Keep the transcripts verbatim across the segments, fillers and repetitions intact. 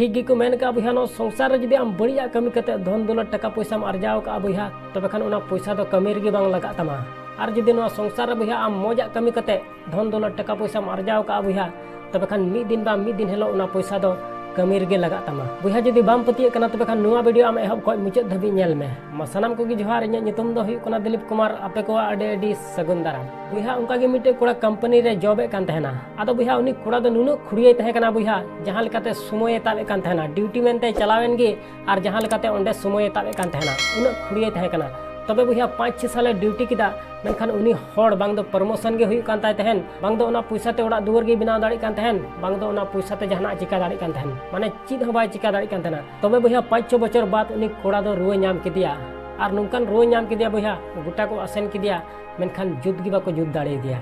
ᱴᱷᱤᱠ ᱜᱮᱠᱚ ᱢᱮᱱ ᱠᱟᱜᱼᱟ ᱵᱚᱭᱦᱟ, ᱱᱚᱣᱟ ᱥᱚᱝᱥᱟᱨ ᱨᱮ ᱡᱩᱫᱤ ᱟᱢ ᱵᱟᱹᱲᱤᱡᱟᱜ ᱠᱟᱹᱢᱤ ᱠᱟᱛᱮ ᱫᱷᱚᱱ ᱫᱚᱞᱚᱛ ᱴᱟᱠᱟ ᱯᱚᱭᱥᱟᱢ ᱟᱨᱡᱟᱣ ᱠᱟᱜᱼᱟ ᱵᱚᱭᱦᱟ, ᱛᱚᱵᱮ ᱠᱷᱟᱱ ᱚᱱᱟ ᱯᱚᱭᱥᱟ ᱫᱚ ᱠᱟᱹᱢᱤ ᱨᱮᱜᱮ ᱵᱟᱝ ᱞᱟᱜᱟᱜ ᱛᱟᱢᱟ᱾ ᱟᱨ ᱡᱩᱫᱤ ᱱᱚᱣᱟ ᱥᱚᱝᱥᱟᱨ ᱨᱮ ᱵᱚᱭᱦᱟ ᱟᱢ ᱢᱚᱡᱟᱜ ᱠᱟᱹᱢᱤ ᱠᱟᱛᱮ ᱫᱷᱚᱱ ᱫᱚᱞᱚᱛ ᱴᱟᱠᱟ ᱯᱚᱭᱥᱟᱢ ᱟᱨᱡᱟᱣ ᱠᱟᱜᱼᱟ ᱵᱚᱭᱦᱟ, ᱛᱚᱵᱮ ᱠᱷᱟᱱ ᱢᱤᱫ ᱫᱤᱱ ᱵᱟᱝ ᱢᱤᱫ ᱫᱤᱱ ᱦᱤᱞᱳᱜ ᱚᱱᱟ ᱯᱚᱭᱥᱟ ᱫᱚ ᱠᱟᱹᱢᱤ ᱨᱮᱜᱮ ᱞᱟᱜᱟᱜ ᱛᱟᱢᱟ᱾ ᱵᱚᱭᱦᱟ ᱡᱩᱫᱤ ᱵᱟᱢ ᱯᱟᱹᱛᱭᱟᱹᱜ ᱠᱟᱱᱟ, ᱛᱚᱵᱮ ᱠᱷᱟᱱ ᱱᱚᱣᱟ ᱵᱷᱤᱰᱤᱭᱳ ᱟᱢ ᱮᱦᱚᱵ ᱠᱷᱚᱱ ᱢᱩᱪᱟᱹᱫ ᱫᱷᱟᱹᱵᱤᱡ ᱧᱮᱞ ᱢᱮ᱾ ᱢᱟ ᱥᱟᱱᱟᱢ ᱠᱚᱜᱮ ᱡᱚᱦᱟᱨ, ᱤᱧᱟᱹᱜ ᱧᱩᱛᱩᱢ ᱫᱚ ᱦᱩᱭᱩᱜ ᱠᱟᱱᱟ ᱫᱤᱞᱤᱯ ᱠᱩᱢᱟᱨ, ᱟᱯᱮ ᱠᱚᱣᱟᱜ ᱟᱹᱰᱤ ᱟᱹᱰᱤ ᱥᱟᱹᱜᱩᱱ ᱫᱟᱨᱟᱢ᱾ ᱵᱚᱭᱦᱟ ᱚᱱᱠᱟ ᱜᱮ ᱢᱤᱫᱴᱮᱡ ᱠᱚᱲᱟ ᱠᱳᱢᱯᱟᱱᱤ ᱨᱮ ᱡᱚᱵ ᱮᱫ ᱠᱟᱱ ᱛᱟᱦᱮᱱᱟ᱾ ᱟᱫᱚ ᱵᱚᱭᱦᱟ ᱩᱱᱤ ᱠᱚᱲᱟ ᱫᱚ ᱱᱩᱱᱟᱹᱜ ᱠᱷᱩᱲᱭᱟᱹᱭ ᱛᱟᱦᱮᱸ ᱠᱟᱱᱟ ᱵᱚᱭᱦᱟ, ᱡᱟᱦᱟᱸ ᱞᱮᱠᱟᱛᱮ ᱥᱚᱢᱚᱭᱮ ᱛᱟᱵ ᱮᱫ ᱠᱟᱱ ᱛᱟᱦᱮᱱᱟ᱾ ᱰᱤᱭᱩᱴᱤ ᱢᱮᱱᱛᱮ ᱪᱟᱞᱟᱣᱮᱱ ᱜᱮ ᱟᱨ ᱡᱟᱦᱟᱸ ᱞᱮᱠᱟᱛᱮ ᱚᱸᱰᱮ ᱥᱚᱢᱚᱭᱮ ᱛᱟᱵ ᱮᱫ ᱠᱟᱱ ᱛᱟᱦᱮᱱᱟ, ᱩᱱᱟᱹᱜ ᱠᱷᱩᱲᱭᱟᱹᱭ ᱛᱟᱦᱮᱸ ᱠᱟᱱᱟ᱾ ᱛᱚᱵᱮ ᱵᱚᱭᱦᱟ ᱯᱟᱸᱪ ᱪᱷᱚ ᱥᱟᱞᱮ ᱰᱤᱭᱩᱴᱤ ᱠᱮᱫᱟ, ᱢᱮᱱᱠᱷᱟᱱ ᱩᱱᱤ ᱦᱚᱲ ᱵᱟᱝ ᱫᱚ ᱯᱨᱚᱢᱳᱥᱚᱱ ᱜᱮ ᱦᱩᱭᱩᱜ ᱠᱟᱱ ᱛᱟᱭ ᱛᱟᱦᱮᱱ, ᱵᱟᱝ ᱫᱚ ᱚᱱᱟ ᱯᱚᱭᱥᱟ ᱛᱮ ᱚᱲᱟᱜ ᱫᱩᱣᱟᱹᱨ ᱜᱮᱭ ᱵᱮᱱᱟᱣ ᱫᱟᱲᱮᱭᱟᱜ ᱠᱟᱱ ᱛᱟᱦᱮᱱ, ᱵᱟᱝ ᱫᱚ ᱚᱱᱟ ᱯᱚᱭᱥᱟ ᱛᱮ ᱡᱟᱦᱟᱱᱟᱜ ᱪᱤᱠᱟ ᱫᱟᱲᱮᱭᱟᱜ ᱠᱟᱱ ᱛᱟᱦᱮᱱ, ᱢᱟᱱᱮ ᱪᱮᱫ ᱦᱚᱸ ᱵᱟᱭ ᱪᱤᱠᱟ ᱫᱟᱲᱮᱭᱟᱜ ᱠᱟᱱ ᱛᱟᱦᱮᱱᱟ᱾ ᱛᱚᱵᱮ ᱵᱚᱭᱦᱟ ᱯᱟᱸᱪ ᱪᱷᱚ ᱵᱚᱪᱷᱚᱨ ᱵᱟᱫ ᱩᱱᱤ ᱠᱚᱲᱟ ᱫᱚ ᱨᱩᱣᱟᱹ ᱧᱟᱢ ᱠᱮᱫᱮᱭᱟ᱾ ᱟᱨ ᱱᱚᱝᱠᱟᱱ ᱨᱩᱣᱟᱹ ᱧᱟᱢ ᱠᱮᱫᱮᱭᱟ ᱵᱚᱭᱦᱟ, ᱜᱚᱴᱟ ᱠᱚ ᱟᱥᱮᱱ ᱠᱮᱫᱮᱭᱟ, ᱢᱮᱱᱠᱷᱟᱱ ᱡᱩᱛ ᱜᱮ ᱵᱟᱠᱚ ᱡᱩᱛ ᱫᱟᱲᱮᱭᱟᱫᱮᱭᱟ᱾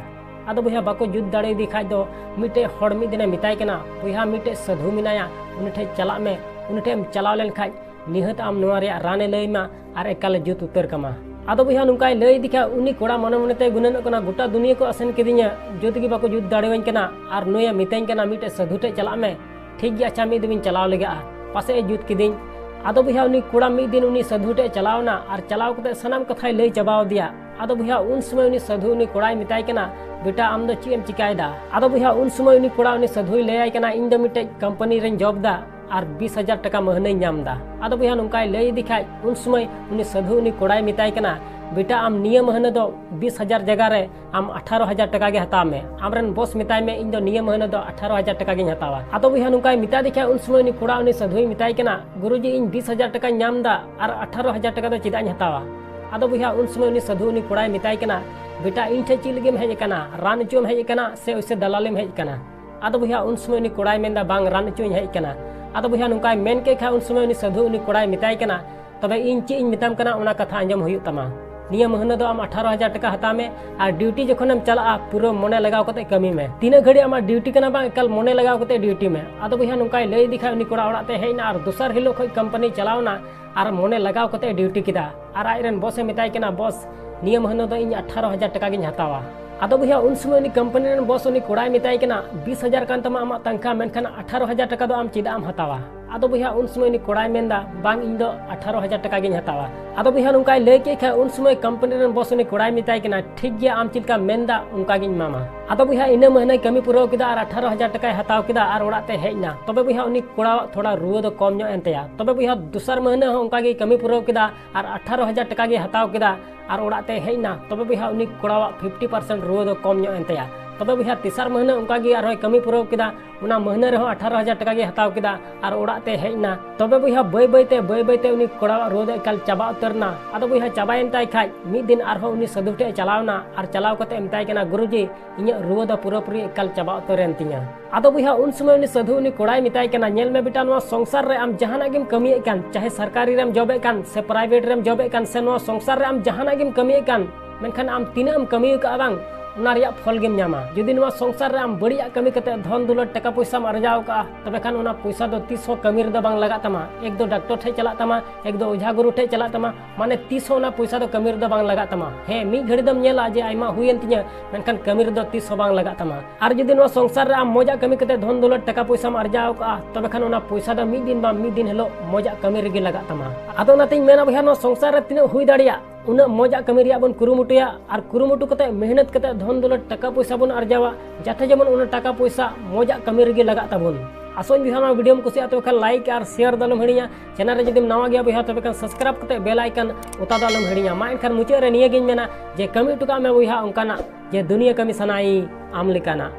ᱟᱫᱚ ᱵᱚᱭᱦᱟ ᱵᱟᱠᱚ ᱡᱩᱛ ᱫᱟᱲᱮᱭᱟᱫᱮ ᱠᱷᱟᱡ ᱫᱚ ᱢᱤᱫᱴᱮᱡ ᱦᱚᱲ ᱢᱤᱫ ᱫᱤᱱᱮ ᱢᱮᱛᱟᱭ ᱠᱟᱱᱟ, ᱵᱚᱭᱦᱟ ᱢᱤᱫᱴᱮᱡ ᱥᱟᱹᱫᱷᱩ ᱢᱮᱱᱟᱭᱟ, ᱩᱱᱤ ᱴᱷᱮᱡ ᱪᱟᱞᱟᱜ ᱢᱮ, ᱩᱱᱤ ᱴᱷᱮᱡ ᱮᱢ ᱪᱟᱞᱟᱣ ᱞᱮᱱᱠᱷᱟᱡ ᱱᱤᱦᱟᱹᱛ ᱟᱢ ᱱᱚᱣᱟ ᱨᱮᱭᱟᱜ ᱨᱟᱱᱮ ᱞᱟᱹᱭ ᱢᱟ ᱟᱨ ᱮᱠᱟᱞᱮ ᱡᱩᱛ ᱩᱛᱟᱹᱨ ᱠᱟᱢᱟ᱾ ᱟᱫᱚ ᱵᱚᱭᱦᱟ ᱱᱚᱝᱠᱟᱭ ᱞᱟᱹᱭ ᱤᱫᱤ ᱠᱷᱟᱡ ᱩᱱᱤ ᱠᱚᱲᱟ ᱢᱚᱱᱮ ᱢᱚᱱᱮ ᱛᱮᱭ ᱜᱩᱱᱟᱹᱱᱚᱜ ᱠᱟᱱᱟ, ᱜᱚᱴᱟ ᱫᱩᱱᱤᱭᱟᱹ ᱠᱚ ᱟᱥᱮᱱ ᱠᱤᱫᱤᱧᱟ, ᱡᱩᱛ ᱜᱮ ᱵᱟᱠᱚ ᱡᱩᱛ ᱫᱟᱲᱮᱣᱟᱹᱧ ᱠᱟᱱᱟ, ᱟᱨ ᱱᱩᱭᱮ ᱢᱤᱛᱟᱹᱧ ᱠᱟᱱᱟ ᱢᱤᱫᱴᱮᱡ ᱥᱟᱹᱫᱷᱩ ᱴᱷᱮᱡ ᱪᱟᱞᱟᱜ ᱢᱮ᱾ ᱴᱷᱤᱠ ᱜᱮᱭᱟ, ᱟᱪᱪᱷᱟ ᱢᱤᱫ ᱫᱤᱱᱤᱧ ᱪᱟᱞᱟᱣ ᱞᱮᱜᱟᱜᱼᱟ, ᱯᱟᱥᱮᱡ ᱮ ᱡᱩᱛ ᱠᱤᱫᱤᱧ᱾ ᱟᱫᱚ ᱵᱚᱭᱦᱟ ᱩᱱᱤ ᱠᱚᱲᱟ ᱢᱤᱫ ᱫᱤᱱ ᱩᱱᱤ ᱥᱟᱹᱫᱷᱩ ᱴᱷᱮᱡ ᱪᱟᱞᱟᱣ ᱮᱱᱟ, ᱟᱨ ᱪᱟᱞᱟᱣ ᱠᱟᱛᱮ ᱥᱟᱱᱟᱢ ᱠᱟᱛᱷᱟᱭ ᱞᱟᱹᱭ ᱪᱟᱵᱟᱣ ᱟᱫᱮᱭᱟ᱾ ᱟᱫᱚ ᱵᱚᱭᱦᱟ ᱩᱱ ᱥᱚᱢᱚᱭ ᱩᱱᱤ ᱥᱟᱹᱫᱷᱩ ᱩᱱᱤ ᱠᱚᱲᱟᱭ ᱢᱮᱛᱟᱭ ᱠᱟᱱᱟ, ᱵᱮᱴᱟ ᱟᱢ ᱫᱚ ᱪᱮᱫ ᱮᱢ ᱪᱤᱠᱟᱭᱮᱫᱟ? ᱟᱫᱚ ᱵᱚᱭᱦᱟ ᱩᱱ ᱥᱚᱢᱚᱭ ᱩᱱᱤ ᱠᱚᱲᱟ ᱩᱱᱤ ᱥᱟᱹᱫᱷᱩᱭ ᱞᱟᱹᱭᱟᱭ ᱠᱟᱱᱟ, ᱤᱧ ᱫᱚ ᱢᱤᱫᱴᱮᱡ ᱠᱳᱢᱯᱟᱱᱤ ᱨᱮᱧ ᱡᱚᱵ ᱫᱟ, ᱟᱨ ᱵᱤᱥ ᱦᱟᱡᱟᱨ ᱴᱟᱠᱟ ᱢᱟᱹᱦᱱᱟᱹᱧ ᱧᱟᱢ ᱫᱟ᱾ ᱟᱫᱚ ᱵᱚᱭᱦᱟ ᱱᱚᱝᱠᱟᱭ ᱞᱟᱹᱭ ᱤᱫᱤ ᱠᱷᱟᱡ ᱩᱱ ᱥᱚᱢᱚᱭ ᱩᱱᱤ ᱥᱟᱹᱫᱷᱩ ᱩᱱᱤ ᱠᱚᱲᱟᱭ ᱢᱮᱛᱟᱭ ᱠᱟᱱᱟ, ᱵᱮᱴᱟ ᱟᱢ ᱱᱤᱭᱟᱹ ᱢᱟᱹᱦᱱᱟᱹ ᱫᱚ ᱵᱤᱥ ᱦᱟᱡᱟᱨ ᱡᱟᱭᱜᱟ ᱨᱮ ᱟᱢ ᱟᱴᱷᱟᱨᱚ ᱦᱟᱡᱟᱨ ᱴᱟᱠᱟ ᱜᱮ ᱦᱟᱛᱟᱣ ᱢᱮ, ᱟᱢᱨᱮᱱ ᱵᱚᱥ ᱢᱮᱛᱟᱭ ᱢᱮ ᱤᱧ ᱫᱚ ᱱᱤᱭᱟᱹ ᱢᱟᱹᱦᱱᱟᱹ ᱫᱚ ᱟᱴᱷᱟᱨᱚ ᱦᱟᱡᱟᱨ ᱴᱟᱠᱟ ᱜᱤᱧ ᱦᱟᱛᱟᱣᱟ᱾ ᱟᱫᱚ ᱵᱚᱭᱦᱟ ᱱᱚᱝᱠᱟᱭ ᱢᱮᱛᱟ ᱫᱮ ᱠᱷᱟᱡ ᱩᱱ ᱥᱚᱢᱚᱭ ᱩᱱᱤ ᱠᱚᱲᱟ ᱩᱱᱤ ᱥᱟᱹᱫᱷᱩᱭ ᱢᱮᱛᱟᱭ ᱠᱟᱱᱟ, ᱜᱩᱨᱩᱡᱤ ᱤᱧ ᱵᱤᱥ ᱦᱟᱡᱟᱨ ᱴᱟᱠᱟᱧ ᱧᱟᱢ ᱫᱟ ᱟᱨ ᱟᱴᱷᱟᱨᱚ ᱦᱟᱡᱟᱨ ᱴᱟᱠᱟ ᱫᱚ ᱪᱮᱫᱟᱜ ᱤᱧ ᱦᱟᱛᱟᱣᱟ? ᱟᱫᱚ ᱵᱚᱭᱦᱟ ᱩᱱ ᱥᱚᱢᱚᱭ ᱩᱱᱤ ᱥᱟᱹᱫᱷᱩ ᱩᱱᱤ ᱠᱚᱲᱟᱭ ᱢᱮᱛᱟᱭ ᱠᱟᱱᱟ, ᱵᱮᱴᱟ ᱤᱧ ᱴᱷᱮᱡ ᱪᱮᱫ ᱞᱟᱹᱜᱤᱫ ᱮᱢ ᱦᱮᱡ ᱟᱠᱟᱱᱟ? ᱨᱟᱱ ᱚᱪᱚᱢ ᱦᱮᱡ ᱟᱠᱟᱱᱟ ᱥᱮ ᱚᱭᱥᱮ ᱫᱟᱞᱟᱞᱤᱢ ᱦᱮᱡ ᱟᱠᱟᱱᱟ? ᱟᱫᱚ ᱵᱚᱭᱦᱟ ᱩᱱ ᱥᱚᱢᱚᱭ ᱩᱱᱤ ᱠᱚᱲᱟᱭ ᱢᱮᱱᱫᱟ, ᱵᱟᱝ ᱨᱟᱱ ᱚᱪᱚᱧ ᱦᱮᱡ ᱟᱠᱟᱱᱟ᱾ ᱟᱫᱚ ᱵᱚᱭᱦᱟ ᱱᱚᱝᱠᱟᱭ ᱢᱮᱱ ᱠᱮᱫ ᱠᱷᱟᱡ ᱩᱱ ᱥᱚᱢᱚᱭ ᱩᱱᱤ ᱥᱟᱹᱫᱷᱩ ᱩᱱᱤ ᱠᱚᱲᱟᱭ ᱢᱮᱛᱟᱭ ᱠᱟᱱᱟ, ᱛᱚᱵᱮ ᱤᱧ ᱪᱮᱫ ᱤᱧ ᱢᱮᱛᱟᱢ ᱠᱟᱱᱟ ᱚᱱᱟ ᱠᱟᱛᱷᱟ ᱟᱸᱡᱚᱢ ᱦᱩᱭᱩᱜ ᱛᱟᱢᱟ᱾ ᱱᱤᱭᱟᱹ ᱢᱟᱹᱦᱱᱟᱹ ᱫᱚ ᱟᱢ ᱟᱴᱷᱟᱨᱚ ᱦᱟᱡᱟᱨ ᱴᱟᱠᱟ ᱦᱟᱛᱟᱣ ᱢᱮ, ᱟᱨ ᱰᱤᱭᱩᱴᱤ ᱡᱚᱠᱷᱚᱱᱮᱢ ᱪᱟᱞᱟᱜᱼᱟ ᱯᱩᱨᱟᱹ ᱢᱚᱱᱮ ᱞᱟᱜᱟᱣ ᱠᱟᱛᱮ ᱠᱟᱹᱢᱤ ᱢᱮ᱾ ᱛᱤᱱᱟᱹᱜ ᱜᱷᱟᱹᱲᱤᱡ ᱟᱢᱟᱜ ᱰᱤᱭᱩᱴᱤ ᱠᱟᱱᱟ ᱵᱟᱝ ᱮᱠᱟᱞ ᱢᱚᱱᱮ ᱞᱟᱜᱟᱣ ᱠᱟᱛᱮ ᱰᱤᱭᱩᱴᱤ ᱢᱮ᱾ ᱟᱫᱚ ᱵᱚᱭᱦᱟ ᱱᱚᱝᱠᱟᱭ ᱞᱟᱹᱭ ᱤᱫᱤ ᱠᱷᱟᱡ ᱩᱱᱤ ᱠᱚᱲᱟ ᱚᱲᱟᱜ ᱛᱮ ᱦᱮᱡ ᱮᱱᱟ ᱟᱨ ᱫᱚᱥᱟᱨ ᱦᱤᱞᱳᱜ ᱠᱷᱚᱡ ᱠᱳᱢᱯᱟᱱᱤ ᱪᱟᱞᱟᱣ ᱮᱱᱟ ᱟᱨ ᱢᱚᱱᱮ ᱞᱟᱜᱟᱣ ᱠᱟᱛᱮ ᱰᱤᱭᱩᱴᱤ ᱠᱮᱫᱟ᱾ ᱟᱨ ᱟᱡᱨᱮᱱ ᱵᱚᱥ ᱮ ᱢᱮᱛᱟᱭ ᱠᱟᱱᱟ, ᱵᱚᱥ ᱱᱤᱭᱟᱹ ᱢᱟᱹᱦᱱᱟᱹ ᱫᱚ ᱤᱧ ᱟᱴᱷᱟᱨᱚ ᱦᱟᱡᱟᱨ ᱴᱟᱠᱟ ᱜᱤᱧ ᱦᱟᱛᱟᱣᱟ᱾ ᱟᱫᱚ ᱵᱚᱭᱦᱟ, ᱩᱱ ᱥᱚᱢᱚᱭ ᱩᱱᱤ ᱠᱚᱢᱯᱟᱱᱤ ᱨᱮᱱ ᱵᱚᱥ ᱩᱱᱤ ᱠᱚᱲᱟᱭ ᱢᱮᱛᱟᱭ ᱠᱟᱱᱟ, "ᱵᱤᱥ ᱦᱟᱡᱟᱨ ᱠᱟᱱ ᱛᱟᱢᱟ ᱟᱢᱟᱜ ᱛᱟᱱᱠᱷᱟ, ᱢᱮᱱᱠᱷᱟᱱ ᱟᱴᱷᱟᱨᱚ ᱦᱟᱡᱟᱨ ᱴᱟᱠᱟ ᱫᱚ ᱟᱢ ᱪᱮᱫᱟᱜ ᱮᱢ ᱦᱟᱛᱟᱣᱟ?" ᱟᱫᱚ ᱵᱚᱭᱦᱟ, ᱩᱱ ᱥᱚᱢᱚᱭ ᱩᱱᱤ ᱠᱚᱲᱟᱭ ᱢᱮᱱᱫᱟ, "ᱵᱟᱝ, ᱤᱧ ᱫᱚ ᱟᱴᱷᱟᱨᱚ ᱦᱟᱡᱟᱨ ᱴᱟᱠᱟ ᱜᱤᱧ ᱦᱟᱛᱟᱣᱟ᱾" ᱟᱫᱚ ᱵᱚᱭᱦᱟ, ᱱᱚᱝᱠᱟᱭ ᱞᱟᱹᱭ ᱠᱮᱫ ᱠᱷᱟᱱ, ᱩᱱ ᱥᱚᱢᱚᱭ ᱠᱚᱢᱯᱟᱱᱤ ᱨᱮᱱ ᱵᱚᱥ ᱩᱱᱤ ᱠᱚᱲᱟᱭ ᱢᱮᱛᱟᱭ ᱠᱟᱱᱟ, "ᱴᱷᱤᱠ ᱜᱮᱭᱟ, ᱟᱢ ᱪᱮᱫ ᱞᱮᱠᱟᱢ ᱢᱮᱱᱫᱟ, ᱚᱱᱠᱟ ᱜᱤᱧ ᱮᱢᱟᱢᱟ᱾" ᱟᱫᱚ ᱵᱚᱭᱦᱟ, ᱤᱱᱟᱹ ᱢᱟᱹᱦᱱᱟᱹᱭ ᱠᱟᱹᱢᱤ ᱯᱩᱨᱟᱹᱣ ᱠᱮᱫᱟ ᱟᱨ ᱟᱴᱷᱟᱨᱚ ᱦᱟᱡᱟᱨ ᱴᱟᱠᱟᱭ ᱦᱟᱛᱟᱣ ᱠᱮᱫᱟ ᱟᱨ ᱚᱲᱟᱜ ᱛᱮ ᱦᱮᱡ ᱮᱱᱟ᱾ ᱛᱚᱵᱮ ᱵᱚᱭᱦᱟ, ᱩᱱᱤ ᱠᱚᱲᱟᱣᱟᱜ ᱛᱷᱚᱲᱟ ᱨᱩᱣᱟᱹ ᱫᱚ ᱠᱚᱢ ᱧᱚᱜ ᱮᱱ ᱛᱟᱭᱟ᱾ ᱛᱚᱵᱮ ᱵᱚᱭᱦᱟ, ᱫᱚᱥᱟᱨ ᱢᱟᱹᱦᱱᱟᱹ ᱦᱚᱸ ᱚᱱᱠᱟ ᱜᱮ ᱠᱟᱹᱢᱤ ᱯᱩᱨᱟᱹᱣ ᱠᱮᱫᱟ ᱟᱨ ᱟᱴᱷᱟᱨᱚ ᱦᱟᱡᱟᱨ ᱴᱟᱠᱟ ᱜᱮ ᱦᱟᱛᱟᱣ ᱠᱮᱫᱟ ᱟᱨ ᱚᱲᱟᱜ ᱛᱮ ᱦᱮᱡ ᱮᱱᱟ᱾ ᱛᱚᱵᱮ ᱵᱚᱭᱦᱟ, ᱩᱱᱤ ᱠᱚᱲᱟᱣᱟᱜ ᱯᱷᱤᱯᱴᱤ ᱯᱟᱨᱥᱮᱱᱴ ᱨᱩᱣᱟᱹ ᱫᱚ ᱠᱚᱢ ᱧᱚᱜ ᱮᱱ ᱛᱟᱭᱟ᱾ ᱛᱚᱵᱮ ᱵᱚᱭᱦᱟ, ᱛᱮᱥᱟᱨ ᱢᱟᱹᱦᱱᱟᱹ ᱚᱱᱠᱟ ᱜᱮ ᱟᱨᱦᱚᱸᱭ ᱠᱟᱹᱢᱤ ᱯᱩᱨᱟᱹᱣ ᱠᱮᱫᱟ᱾ ᱚᱱᱟ ᱢᱟᱹᱦᱱᱟᱹ ᱨᱮᱦᱚᱸ ᱟᱴᱷᱟᱨᱚ ᱦᱟᱡᱟᱨ ᱴᱟᱠᱟ ᱜᱮ ᱦᱟᱛᱟᱣ ᱠᱮᱫᱟ ᱟᱨ ᱚᱲᱟᱜ ᱛᱮ ᱦᱮᱡ ᱮᱱᱟ᱾ ᱛᱚᱵᱮ ᱵᱚᱭᱦᱟ, ᱵᱟᱹᱭ ᱵᱟᱹᱭ ᱛᱮ, ᱵᱟᱹᱭ ᱵᱟᱹᱭ ᱛᱮ ᱩᱱᱤ ᱠᱚᱲᱟᱣᱟᱜ ᱨᱩᱣᱟᱹ ᱫᱚ ᱮᱠᱟᱞ ᱪᱟᱵᱟ ᱩᱛᱟᱹᱨ ᱮᱱᱟ᱾ ᱟᱫᱚ ᱵᱚᱭᱦᱟ, ᱪᱟᱵᱟᱭᱮᱱ ᱛᱟᱭ ᱠᱷᱟᱡ, ᱢᱤᱫ ᱫᱤᱱ ᱟᱨᱦᱚᱸ ᱩᱱᱤ ᱥᱟᱹᱫᱷᱩ ᱴᱷᱮᱡ ᱮ ᱪᱟᱞᱟᱣ ᱮᱱᱟ ᱟᱨ ᱪᱟᱞᱟᱣ ᱠᱟᱛᱮ ᱮ ᱢᱮᱛᱟᱭ ᱠᱟᱱᱟ, "ᱜᱩᱨᱩᱡᱤ, ᱤᱧᱟᱹᱜ ᱨᱩᱣᱟᱹ ᱫᱚ ᱯᱩᱨᱟᱹᱯᱩᱨᱤ ᱮᱠᱟᱞ ᱪᱟᱵᱟ ᱩᱛᱟᱹᱨ ᱮᱱ ᱛᱤᱧᱟ᱾" ᱟᱫᱚ ᱵᱚᱭᱦᱟ, ᱩᱱ ᱥᱚᱢᱚᱭ ᱩᱱᱤ ᱥᱟᱹᱫᱷᱩ ᱩᱱᱤ ᱠᱚᱲᱟᱭ ᱢᱮᱛᱟᱭ ᱠᱟᱱᱟ, "ᱧᱮᱞ ᱢᱮ ᱵᱮᱴᱟ, ᱱᱚᱣᱟ ᱥᱚᱝᱥᱟᱨ ᱨᱮ ᱟᱢ ᱡᱟᱦᱟᱱᱟᱜ ᱜᱮᱢ ᱠᱟᱹᱢᱤᱭᱮᱫ ᱠᱟᱱ, ᱪᱟᱦᱮ ᱥᱚᱨᱠᱟᱨᱤ ᱨᱮᱢ ᱡᱚᱵᱮᱫ ᱠᱟᱱ ᱥᱮ ᱯᱨᱟᱭᱵᱷᱮᱴ ᱨᱮᱢ ᱡᱚᱵᱮᱫ ᱠᱟᱱ ᱥᱮ ᱱᱚᱣᱟ ᱥᱚᱝᱥᱟᱨ ᱨᱮ ᱟᱢ ᱡᱟᱦᱟᱱᱟᱜ ᱜᱮᱢ ᱠᱟᱹᱢᱤᱭᱮᱫ ᱠᱟᱱ, ᱢᱮᱱᱠᱷᱟᱱ ᱟᱢ ᱛᱤᱱᱟᱹᱜ ᱮᱢ ᱠᱟᱹᱢᱤ ᱟᱠᱟᱫᱼᱟ ᱵᱟᱝ, ᱚᱱᱟ ᱨᱮᱭᱟᱜ ᱯᱷᱚᱞ ᱜᱮᱢ ᱧᱟᱢᱟ᱾ ᱡᱩᱫᱤ ᱱᱚᱣᱟ ᱥᱚᱝᱥᱟᱨ ᱨᱮ ᱟᱢ ᱵᱟᱹᱲᱤᱡᱟᱜ ᱠᱟᱹᱢᱤ ᱠᱟᱛᱮ ᱫᱷᱚᱱ ᱫᱩᱞᱟᱹᱲ ᱴᱟᱠᱟ ᱯᱚᱭᱥᱟᱢ ᱟᱨᱡᱟᱣ ᱟᱠᱟᱫᱼᱟ, ᱛᱚᱵᱮ ᱠᱷᱟᱱ ᱚᱱᱟ ᱯᱚᱭᱥᱟ ᱫᱚ ᱛᱤᱥ ᱦᱚᱸ ᱠᱟᱹᱢᱤ ᱨᱮᱫᱚ ᱵᱟᱝ ᱞᱟᱜᱟᱜ ᱛᱟᱢᱟ᱾ ᱮᱠ ᱫᱚ ᱰᱟᱠᱛᱚᱨ ᱴᱷᱮᱡ ᱪᱟᱞᱟᱜ ᱛᱟᱢᱟ, ᱮᱠ ᱫᱚ ᱚᱡᱷᱟ ᱜᱩᱨᱩ ᱴᱷᱮᱡ ᱪᱟᱞᱟᱜ ᱛᱟᱢᱟ, ᱢᱟᱱᱮ ᱛᱤᱥ ᱦᱚᱸ ᱚᱱᱟ ᱯᱚᱭᱥᱟ ᱫᱚ ᱠᱟᱹᱢᱤ ᱨᱮᱫᱚ ᱵᱟᱝ ᱞᱟᱜᱟᱜ ᱛᱟᱢᱟ᱾ ᱦᱮᱸ, ᱢᱤᱫ ᱜᱷᱟᱹᱲᱤ ᱫᱚᱢ ᱧᱮᱞᱟ ᱡᱮ ᱟᱭᱢᱟ ᱦᱩᱭᱮᱱ ᱛᱤᱧᱟᱹ, ᱢᱮᱱᱠᱷᱟᱱ ᱠᱟᱹᱢᱤ ᱨᱮᱫᱚ ᱛᱤᱥ ᱦᱚᱸ ᱵᱟᱝ ᱞᱟᱜᱟᱜ ᱛᱟᱢᱟ᱾ ᱟᱨ ᱡᱩᱫᱤ ᱱᱚᱣᱟ ᱥᱚᱝᱥᱟᱨ ᱨᱮ ᱟᱢ ᱢᱚᱡᱟᱜ ᱠᱟᱹᱢᱤ ᱠᱟᱛᱮ ᱫᱷᱚᱱ ᱫᱩᱞᱟᱹᱲ ᱴᱟᱠᱟ ᱯᱚᱭᱥᱟᱢ ᱟᱨᱡᱟᱣ ᱠᱟᱜᱼᱟ, ᱛᱚᱵᱮ ᱠᱷᱟᱱ ᱚᱱᱟ ᱯᱚᱭᱥᱟ ᱫᱚ ᱢᱤᱫ ᱫᱤᱱ ᱵᱟᱝ ᱢᱤᱫ ᱫᱤᱱ ᱦᱤᱞᱳᱜ ᱢᱚᱡᱟᱜ ᱠᱟᱹᱢᱤ ᱨᱮᱜᱮ ᱞᱟᱜᱟᱜ ᱛᱟᱢᱟ᱾ ᱟᱫᱚ ᱚᱱᱟᱛᱤᱧ ᱢᱮᱱᱟ ᱵᱚᱭᱦᱟ, ᱱᱚᱣᱟ ᱥᱚᱝᱥᱟᱨ ᱨᱮ ᱛᱤᱱᱟᱹᱜ ᱦᱩᱭ ᱫᱟᱲᱮᱭᱟᱜ, ᱩᱱᱟᱹᱜ ᱢᱚᱡᱟᱜ ᱠᱟᱹᱢᱤ ᱨᱮᱭᱟᱜ ᱵᱚᱱ ᱠᱩᱨᱩᱢᱩᱴᱩᱭᱟ ᱟᱨ ᱠᱩᱨᱩᱢᱩᱴᱩ ᱠᱟᱛᱮ ᱢᱮᱦᱱᱚᱛ ᱠᱟᱛᱮ ᱫᱷᱚᱱ ᱫᱩᱞᱟᱹᱲ ᱴᱟᱠᱟ ᱯᱚᱭᱥᱟ ᱵᱚᱱ ᱟᱨᱡᱟᱣᱟ, ᱡᱟᱛᱮ ᱡᱮᱢᱚᱱ ᱚᱱᱟ ᱴᱟᱠᱟ ᱯᱚᱭᱥᱟ ᱢᱚᱡᱟᱜ ᱠᱟᱹᱢᱤ ᱨᱮᱜᱮ ᱞᱟᱜᱟᱜ ᱛᱟᱵᱚᱱ᱾ ᱟᱥᱚᱜ ᱟᱹᱧ ᱵᱚᱭᱦᱟ, ᱱᱚᱣᱟ ᱵᱷᱤᱰᱤᱭᱳᱢ ᱠᱩᱥᱤᱭᱟᱜᱼᱟ, ᱛᱚᱵᱮ ᱠᱷᱟᱱ ᱞᱟᱭᱤᱠ ᱟᱨ ᱥᱮᱭᱟᱨ ᱫᱚ ᱟᱞᱚᱢ ᱦᱤᱲᱤᱧᱟ᱾ ᱪᱮᱱᱮᱞ ᱨᱮ ᱡᱩᱫᱤᱢ ᱱᱟᱣᱟ ᱜᱮᱭᱟ ᱵᱚᱭᱦᱟ, ᱛᱚᱵᱮ ᱠᱷᱟᱱ ᱥᱟᱵᱥᱠᱨᱟᱭᱤᱵ ᱠᱟᱛᱮ ᱵᱮᱞ ᱟᱭᱠᱚᱱ ᱚᱛᱟ ᱫᱚ ᱟᱞᱚᱢ ᱦᱤᱲᱤᱧᱟ᱾ ᱢᱟ ᱮᱱᱠᱷᱟᱱ ᱢᱩᱪᱟᱹᱫ ᱨᱮ ᱱᱤᱭᱟᱹ ᱜᱤᱧ ᱢᱮᱱᱟ ᱡᱮ ᱠᱟᱹᱢᱤ ᱦᱚᱴᱚ ᱠᱟᱜ ᱢᱮ ᱵᱚᱭᱦᱟ ᱚᱱᱠᱟᱱᱟᱜ ᱡᱮ ᱫᱩᱱᱤᱭᱟᱹ ᱠᱟᱹᱢᱤ ᱥᱟᱱᱟᱭᱮ ᱟᱢ ᱞᱮᱠᱟᱱᱟᱜ᱾